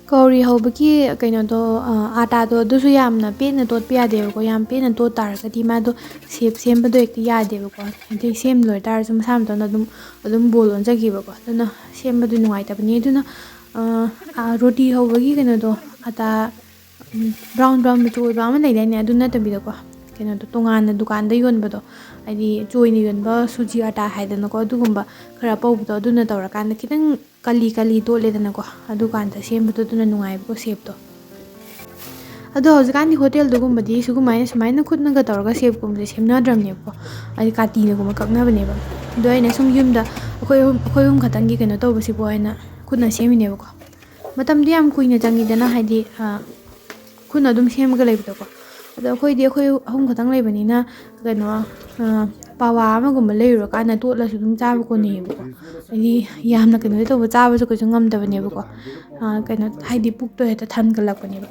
ꯀꯧꯔꯤ ꯍꯧꯕꯒꯤ ꯀꯩꯅꯣꯗꯣ, ꯑ, ꯑꯥꯇꯥꯗꯣ ꯑꯗꯨꯁꯨ ꯌꯥꯝꯅ ꯄꯦꯠꯅ ꯇꯣꯠꯄ ꯌꯥꯗꯦꯕꯀꯣ꯫ ꯌꯥꯝ ꯄꯦꯠꯅ ꯇꯣꯠ ꯇꯥꯔꯒꯗꯤ ꯃꯥꯗꯣ ꯁꯦꯞ ꯁꯦꯝꯕꯗꯣ ꯍꯦꯛꯇ ꯌꯥꯗꯦꯕꯀꯣ꯫ ꯍꯥꯏꯗꯤ ꯁꯦꯝ ꯂꯣꯏ ꯇꯥꯔꯁꯨ ꯃꯁꯥ ꯃꯇꯣꯟꯗ ꯑꯗꯨꯝ, ꯑꯗꯨꯝ ꯕꯣꯜ ꯑꯣꯟꯖꯈꯤꯕꯀꯣ꯫ ꯑꯗꯨꯅ ꯁꯦꯝꯕꯗꯣ ꯅꯨꯡꯉꯥꯏꯇꯕꯅꯤ꯫ ꯑꯗꯨꯅ, ꯑ, ꯑ, ꯔꯣꯇꯤ ꯍꯧꯕꯒꯤ ꯀꯩꯅꯣꯗꯣ, ꯑꯥꯇꯥ, ꯎꯝ, ꯕ꯭ꯔꯥꯎꯟ ꯕ꯭ꯔꯥꯎꯟ ꯃꯆꯨ ꯑꯣꯏꯕ ꯑꯃ ꯂꯩꯗꯥꯏꯅꯦ? ꯑꯗꯨ ꯅꯠꯇꯕꯤꯗꯀꯣ, ꯀꯩꯅꯣꯗꯣ, ꯇꯣꯉꯥꯟꯅ ꯗꯨꯀꯥꯟꯗ ꯌꯣꯟꯕꯗꯣ, ꯍꯥꯏꯗꯤ ꯆꯣꯏꯅ ꯌꯣꯟꯕ ꯁꯨꯖꯤ ꯑꯥꯇꯥ ꯍꯥꯏꯗꯅꯀꯣ, ꯑꯗꯨꯒꯨꯝꯕ ꯈꯔ ꯑꯄꯧꯕꯗꯣ, ꯑꯗꯨꯅ ꯇꯧꯔꯀꯥꯟꯗ ꯈꯤꯇꯪ ꯀꯂꯤ ꯀꯂꯤ ꯇꯣꯠꯂꯦꯗꯅꯀꯣ, ꯑꯗꯨꯀꯥꯟꯗ ꯁꯦꯝꯕꯗꯣ ꯑꯗꯨꯅ ꯅꯨꯡꯉꯥꯏꯕꯀꯣ ꯁꯦꯞꯇꯣ꯫ ꯑꯗꯣ ꯍꯧꯖꯤꯛꯀꯥꯟꯗꯤ ꯍꯣꯇꯦꯜꯗꯨꯒꯨꯝꯕꯗꯤ ꯁꯤꯒꯨꯝꯃꯥꯏꯅ, ꯁꯨꯃꯥꯏꯅ ꯈꯨꯠꯅꯒ ꯇꯧꯔꯒ ꯁꯦꯞꯀꯨꯝꯕꯁꯦ ꯁꯦꯝꯅꯗ꯭ꯔꯕꯅꯦꯕꯀꯣ, ꯍꯥꯏꯗꯤ ꯀꯥꯇꯤꯅꯒꯨꯝꯕ ꯀꯛꯅꯕꯅꯦꯕ꯫ ꯑꯗꯣ ꯑꯩꯅ ꯁꯨꯝ ꯌꯨꯝꯗ ꯑꯩꯈꯣꯏ ꯑꯍꯨꯝ, ꯑꯩꯈꯣꯏ ꯑꯍꯨꯝ ꯈꯛꯇꯪꯒꯤ ꯀꯩꯅꯣ ꯇꯧꯕꯁꯤꯕꯨ ꯍꯥꯏꯅ ꯈꯨꯠꯅ ꯁꯦꯝꯃꯤꯅꯦꯕꯀꯣ꯫ ꯃꯇꯝꯗꯤ ꯌꯥꯝ ꯀꯨꯏꯅ ꯆꯪꯉꯤꯗꯅ, ꯍꯥꯏꯗꯤ, ꯑ, ꯈꯨꯠꯅ ꯑꯗꯨꯝ ꯁꯦꯝꯃꯒ ꯂꯩꯕꯗꯣꯀꯣ꯫ ꯑꯗꯣ ꯑꯩꯈꯣꯏꯗꯤ ꯑꯩꯈꯣꯏ ꯑꯍꯨꯝ ꯈꯛꯇꯪ ꯂꯩꯕꯅꯤꯅ, ꯀꯩꯅꯣ, ꯑ, ꯄꯋꯥ ꯑꯃꯒꯨꯝꯕ ꯂꯩꯔꯨꯔꯀꯥꯟꯗ ꯇꯣꯠꯂꯁꯨ ꯑꯗꯨꯝ ꯆꯥꯕ ꯀꯣꯟꯅꯩꯌꯦꯕꯀꯣ꯫ ꯍꯥꯏꯗꯤ ꯌꯥꯝꯅ ꯀꯩꯅꯣ ꯇꯧꯕ, ꯆꯥꯕꯁꯨ ꯀꯩꯁꯨ ꯉꯝꯗꯕꯅꯦꯕꯀꯣ꯫ ꯑ, ꯀꯩꯅꯣ, ꯍꯥꯏꯗꯤ ꯄꯨꯛꯇꯣ ꯍꯦꯛꯇ ꯊꯟꯒꯠꯂꯛꯄꯅꯦꯕ꯫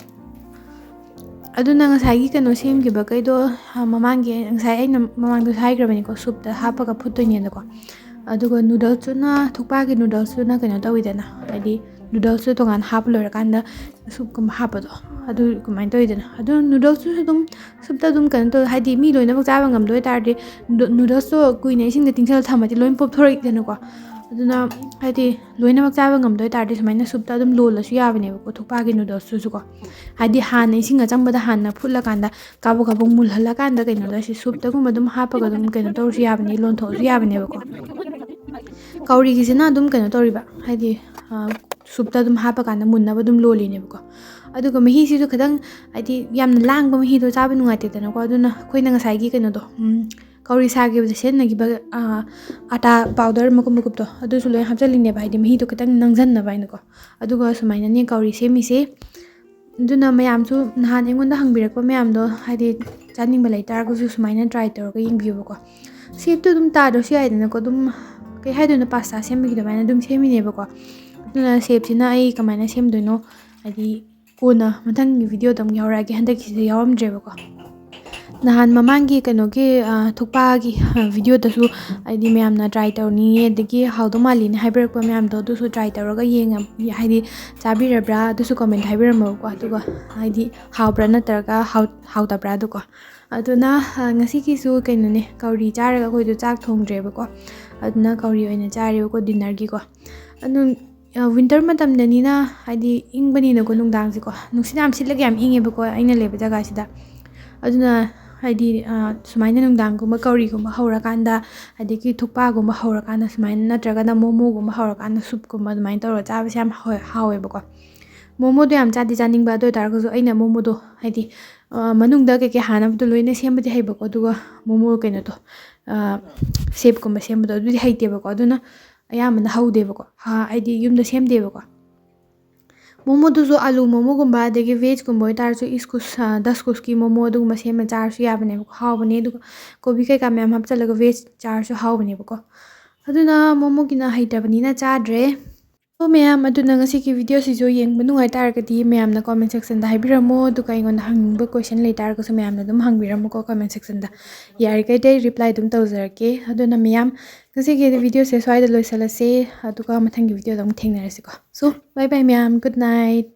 ꯑꯗꯨꯅ ꯉꯁꯥꯏꯒꯤ ꯀꯩꯅꯣ ꯁꯦꯝꯈꯤꯕꯈꯩꯗꯣ, ꯑ, ꯃꯃꯥꯡꯒꯤ, ꯉꯁꯥꯏ ꯑꯩꯅ ꯃꯃꯥꯡꯗꯁꯨ ꯍꯥꯏꯈ꯭ꯔꯕꯅꯤꯀꯣ, ꯁꯨꯞꯇ ꯍꯥꯞꯄꯒ ꯐꯨꯠꯇꯣꯏꯅꯦꯅꯀꯣ꯫ ꯑꯗꯨꯒ ꯅꯨꯗꯜꯁꯇꯨꯅ, ꯊꯨꯛꯄꯥꯒꯤ ꯅꯨꯗꯜꯁꯇꯨꯅ ꯀꯩꯅꯣ ꯇꯧꯋꯤꯗꯅ, ꯍꯥꯏꯗꯤ ꯅꯨꯗꯜꯁꯇꯨ ꯇꯣꯉꯥꯟꯅ ꯍꯥꯞꯄ ꯂꯣꯏꯔꯀꯥꯟꯗ ꯁꯨꯞꯀꯨꯝꯕ ꯍꯥꯞꯄꯗꯣ, ꯑꯗꯨ ꯀꯃꯥꯏꯅ ꯇꯧꯋꯤꯗꯅ꯫ ꯑꯗꯨ ꯅꯨꯗꯜꯁꯇꯨꯁꯨ ꯑꯗꯨꯝ ꯁꯨꯞꯇ ꯑꯗꯨꯝ ꯀꯩꯅꯣ ꯇꯧ, ꯍꯥꯏꯗꯤ ꯃꯤ ꯂꯣꯏꯅꯃꯛ ꯆꯥꯕ ꯉꯝꯗꯣꯏ ꯇꯥꯔꯗꯤ, ꯅꯨꯗ-, ꯅꯨꯗꯜꯁꯇꯣ ꯀꯨꯏꯅ ꯏꯁꯤꯡꯗ ꯇꯤꯡꯁꯜꯂ ꯊꯝꯃꯗꯤ ꯂꯣꯏ ꯄꯣꯞꯊꯣꯔꯛꯏꯗꯅꯀꯣ꯫ ꯑꯗꯨꯅ ꯍꯥꯏꯗꯤ ꯂꯣꯏꯅꯃꯛ ꯆꯥꯕ ꯉꯝꯗꯣꯏ ꯇꯥꯔꯗꯤ ꯁꯨꯃꯥꯏꯅ ꯁꯨꯞꯇ ꯑꯗꯨꯝ ꯂꯣꯜꯂꯁꯨ ꯌꯥꯕꯅꯦꯕꯀꯣ, ꯊꯨꯛꯄꯥꯒꯤ ꯅꯨꯗꯜꯁꯇꯨꯁꯨꯀꯣ꯫ ꯍꯥꯏꯗꯤ ꯍꯥꯟꯅ ꯏꯁꯤꯡ ꯑꯆꯝꯕꯗ ꯍꯥꯟꯅ ꯐꯨꯠꯂꯀꯥꯟꯗ ꯀꯥꯕꯛ ꯀꯥꯕꯛ ꯃꯨꯜꯍꯜꯂꯀꯥꯟꯗ ꯀꯩꯅꯣꯗ ꯁꯤ ꯁꯨꯞꯇꯒꯨꯝꯕ ꯑꯗꯨꯝ ꯍꯥꯞꯄꯒ ꯑꯗꯨꯝ ꯀꯩꯅꯣ ꯇꯧꯔꯁꯨ ꯌꯥꯕꯅꯤ, ꯂꯣꯟꯊꯣꯛꯑꯁꯨ ꯌꯥꯕꯅꯦꯕꯀꯣ꯫ ꯀꯧꯔꯤꯒꯤꯁꯤꯅ ꯑꯗꯨꯝ ꯀꯩꯅꯣ ꯇꯧꯔꯤꯕ, ꯍꯥꯏꯗꯤ, ꯑ, ꯁꯨꯞꯇ ꯑꯗꯨꯝ ꯍꯥꯞꯄꯀꯥꯟꯗ ꯃꯨꯟꯅꯕ ꯑꯗꯨꯝ ꯂꯣꯜꯂꯤꯅꯦꯕꯀꯣ꯫ ꯑꯗꯨꯒ ꯃꯍꯤꯁꯤꯁꯨ ꯈꯤꯇꯪ, ꯍꯥꯏꯗꯤ, ꯌꯥꯝꯅ ꯂꯥꯡꯕ ꯃꯍꯤꯗꯣ ꯆꯥꯕ ꯅꯨꯡꯉꯥꯏꯇꯦꯗꯅꯀꯣ꯫ ꯑꯗꯨꯅ ꯑꯩꯈꯣꯏꯅ ꯉꯁꯥꯏꯒꯤ ꯀꯩꯅꯣꯗꯣ, ꯎꯝ, ꯀꯧꯔꯤ ꯁꯥꯈꯤꯕꯗ ꯁꯤꯖꯤꯟꯅꯈꯤꯕ, ꯑꯥ, ꯑꯥꯇꯥ ꯄꯥꯎꯗꯔ ꯃꯀꯨꯞ ꯃꯀꯨꯞꯇꯣ, ꯑꯗꯨꯁꯨ ꯂꯣꯏ ꯍꯥꯞꯆꯤꯜꯂꯤꯅꯦꯕ, ꯍꯥꯏꯗꯤ ꯃꯍꯤꯗꯣ ꯈꯤꯇꯪ ꯅꯪꯁꯤꯟꯅꯕ ꯍꯥꯏꯅꯀꯣ꯫ ꯑꯗꯨꯒ ꯁꯨꯃꯥꯏꯅꯅꯦ ꯀꯧꯔꯤ ꯁꯦꯝꯃꯤꯁꯦ꯫ ꯑꯗꯨꯅ ꯃꯌꯥꯝꯁꯨ ꯅꯍꯥꯟ ꯑꯩꯉꯣꯟꯗ ꯍꯪꯕꯤꯔꯛꯄ ꯃꯌꯥꯝꯗꯣ, ꯍꯥꯏꯗꯤ ꯆꯥꯅꯤꯡꯕ ꯂꯩꯇꯥꯔꯒꯁꯨ ꯁꯨꯃꯥꯏꯅ ꯇ꯭ꯔꯥꯏ ꯇꯧꯔꯒ ꯌꯦꯡꯕꯤꯌꯨꯕꯀꯣ꯫ ꯁꯦꯞꯇꯨ ꯑꯗꯨꯝ ꯇꯥꯗ꯭ꯔꯁꯨ ꯌꯥꯏꯗꯅꯀꯣ, ꯑꯗꯨꯝ, ꯀꯩ ꯍꯥꯏꯗꯣꯏꯅꯣ, ꯄꯥꯁꯇꯥ ꯁꯦꯝꯕꯒꯤ ꯑꯗꯨꯃꯥꯏꯅ ꯑꯗꯨꯝ ꯁꯦꯝꯃꯤꯅꯦꯕꯀꯣ꯫ ꯑꯗꯨꯅ ꯁꯦꯞꯁꯤꯅ ꯑꯩ ꯀꯃꯥꯏꯅ ꯁꯦꯝꯗꯣꯏꯅꯣ, ꯍꯥꯏꯗꯤ ꯀꯣꯟꯅ ꯃꯊꯪꯒꯤ ꯚꯤꯗꯤꯑꯣꯗ ꯑꯃꯨꯛ ꯌꯥꯎꯔꯛꯑꯒꯦ, ꯍꯟꯗꯛꯀꯤꯁꯤꯗ ꯌꯥꯎꯔꯝꯗ꯭ꯔꯦꯕꯀꯣ꯫ ꯅꯍꯥꯟ ꯃꯃꯥꯡꯒꯤ ꯀꯩꯅꯣꯒꯤ, ꯑ, ꯊꯨꯛꯄꯥꯒꯤ, ꯑ, ꯚꯤꯗꯤꯑꯣꯗꯁꯨ, ꯍꯥꯏꯗꯤ ꯃꯌꯥꯝꯅ ꯇ꯭ꯔꯥꯏ ꯇꯧꯅꯤꯡꯉꯦ, ꯑꯗꯒꯤ ꯍꯥꯎꯗꯧ ꯃꯥꯜꯂꯤꯅ ꯍꯥꯏꯕꯤꯔꯛꯄ ꯃꯌꯥꯝꯗꯣ, ꯑꯗꯨꯁꯨ ꯇ꯭ꯔꯥꯏ ꯇꯧꯔꯒ ꯌꯦꯡꯉ-, ꯍꯥꯏꯗꯤ ꯆꯥꯕꯤꯔꯕ꯭ꯔꯥ, ꯑꯗꯨꯁꯨ ꯀꯃꯦꯟ ꯍꯥꯏꯕꯤꯔꯝꯃꯣꯀꯣ꯫ ꯑꯗꯨꯒ ꯍꯥꯏꯗꯤ ꯍꯥꯎꯕ꯭ꯔꯥ ꯅꯠꯇ꯭ꯔꯒ ꯍꯥꯎ-, ꯍꯥꯎꯇꯕ꯭ꯔꯥ ꯑꯗꯨꯀꯣ꯫ ꯑꯗꯨꯅ, ꯑ, ꯉꯁꯤꯒꯤꯁꯨ ꯀꯩꯅꯣꯅꯦ, ꯀꯧꯔꯤ ꯆꯥꯔꯒ ꯑꯩꯈꯣꯏꯗꯣ ꯆꯥꯛ ꯊꯣꯡꯗ꯭ꯔꯦꯕꯀꯣ꯫ ꯑꯗꯨꯅ ꯀꯧꯔꯤ ꯑꯣꯏꯅ ꯆꯥꯔꯦꯕꯀꯣ ꯗꯤꯟꯅꯔꯒꯤꯀꯣ꯫ ꯑꯗꯨꯝ, ꯑ, ꯋꯤꯟꯇꯔ ꯃꯇꯝꯗꯅꯤꯅ, ꯍꯥꯏꯗꯤ ꯏꯪꯕꯅꯤꯅꯀꯣ ꯅꯨꯡꯗꯥꯡꯁꯦꯀꯣ, ꯅꯨꯡꯁꯤꯠ ꯌꯥꯝ ꯁꯤꯠꯂꯒ ꯌꯥꯝ ꯏꯪꯉꯦꯕꯀꯣ ꯑꯩꯅ ꯂꯩꯕ ꯖꯒꯥꯁꯤꯗ꯫ ꯑꯗꯨꯅ ꯍꯥꯏꯗꯤ, ꯑ, ꯁꯨꯃꯥꯏꯅ ꯅꯨꯡꯗꯥꯡꯒꯨꯝꯕ ꯀꯧꯔꯤꯒꯨꯝꯕ ꯍꯧꯔꯀꯥꯟꯗ, ꯑꯗꯒꯤ ꯊꯨꯛꯄꯥꯒꯨꯝꯕ ꯍꯧꯔꯀꯥꯟꯗ ꯁꯨꯃꯥꯏꯅ, ꯅꯠꯇ꯭ꯔꯒꯅ ꯃꯣꯃꯣꯒꯨꯝꯕ ꯍꯧꯔꯀꯥꯟꯗ ꯁꯨꯞꯀꯨꯝꯕ ꯑꯗꯨꯃꯥꯏꯅ ꯇꯧꯔꯒ ꯆꯥꯕꯁꯦ ꯌꯥꯝ ꯍꯥꯎꯋꯦ-, ꯍꯥꯎꯋꯦꯕꯀꯣ꯫ ꯃꯣꯃꯣꯗꯣ ꯌꯥꯝ ꯆꯥꯗꯤ ꯆꯥꯅꯤꯡꯕ, ꯑꯗꯨ ꯑꯣꯏꯇꯥꯔꯒꯁꯨ ꯑꯩꯅ ꯃꯣꯃꯣꯗꯣ ꯍꯥꯏꯗꯤ, ꯑ, ꯃꯅꯨꯡꯗ ꯀꯩꯀꯩ ꯍꯥꯟꯅꯕꯗꯣ ꯂꯣꯏꯅ ꯁꯦꯝꯕꯗꯤ ꯍꯩꯕꯀꯣ, ꯑꯗꯨꯒ ꯃꯣꯃꯣ ꯀꯩꯅꯣꯗꯣ, ꯑ, ꯁꯦꯞꯀꯨꯝꯕ ꯁꯦꯝꯕꯗꯣ ꯑꯗꯨꯗꯤ ꯍꯩꯇꯦꯕꯀꯣ꯫ ꯑꯗꯨꯅ ꯑꯌꯥꯝꯕꯅ ꯍꯧꯗꯦꯕꯀꯣ꯫ ꯍꯥ-, ꯍꯥꯏꯗꯤ ꯌꯨꯝꯗ ꯁꯦꯝꯗꯦꯕꯀꯣ꯫ ꯃꯣꯃꯣꯗꯨꯁꯨ ꯑꯥꯂꯨ ꯃꯣꯃꯣꯒꯨꯝꯕ, ꯑꯗꯒꯤ ꯚꯦꯖꯀꯨꯝꯕ ꯑꯣꯏꯇꯥꯔꯁꯨ ꯏꯁꯀꯨꯁ, ꯑ, ꯗꯁꯀꯨꯁꯀꯤ ꯃꯣꯃꯣ ꯑꯗꯨꯒꯨꯝꯕ ꯁꯦꯝꯃ ꯆꯥꯔꯁꯨ ꯌꯥꯕꯅꯦꯕꯀꯣ, ꯍꯥꯎꯕꯅꯦ꯫ ꯑꯗꯨꯒ ꯀꯣꯕꯤ ꯀꯩꯀꯥ ꯃꯌꯥꯝ ꯍꯥꯞꯆꯤꯜꯂꯒ ꯚꯦꯖ ꯆꯥꯔꯁꯨ ꯍꯥꯎꯕꯅꯦꯕꯀꯣ꯫ ꯑꯗꯨꯅ ꯃꯣꯃꯣꯒꯤꯅ ꯍꯩꯇꯕꯅꯤꯅ ꯆꯥꯗ꯭ꯔꯦ꯫ ꯑꯣ ꯃꯌꯥꯝ, ꯑꯗꯨꯅ ꯉꯁꯤꯒꯤ ꯚꯤꯗꯤꯑꯣꯁꯤꯁꯨ ꯌꯦꯡꯕ ꯅꯨꯡꯉꯥꯏ ꯇꯥꯔꯒꯗꯤ ꯃꯌꯥꯝꯅ ꯀꯣꯃꯦꯟ ꯁꯦꯛꯁꯟꯗ ꯍꯥꯏꯕꯤꯔꯝꯃꯣ, ꯑꯗꯨꯒ ꯑꯩꯉꯣꯟꯗ ꯍꯪꯅꯤꯡꯕ ꯀꯣꯏꯁꯟ ꯂꯩꯇꯥꯔꯒꯁꯨ ꯃꯌꯥꯝꯅ ꯑꯗꯨꯝ ꯍꯪꯕꯤꯔꯝꯃꯨꯀꯣ ꯀꯣꯃꯦꯟ ꯁꯦꯛꯁꯟꯗ꯫ ꯌꯥꯔꯤꯈꯩꯗꯤ ꯑꯩ ꯔꯤꯄ꯭ꯂꯥꯏ ꯑꯗꯨꯝ ꯇꯧꯖꯔꯛꯀꯦ꯫ ꯑꯗꯨꯅ ꯃꯌꯥꯝ, ꯉꯁꯤꯒꯤ ꯚꯤꯗꯤꯑꯣꯁꯦ ꯁ꯭ꯋꯥꯏꯗ ꯂꯣꯏꯁꯤꯜꯂꯁꯦ, ꯑꯗꯨꯒ ꯃꯊꯪꯒꯤ ꯚꯤꯗꯤꯑꯣꯗ ꯑꯃꯨꯛ ꯊꯦꯡꯅꯔꯁꯤꯀꯣ꯫ So, bye bye ꯃꯌꯥꯝ, good night꯫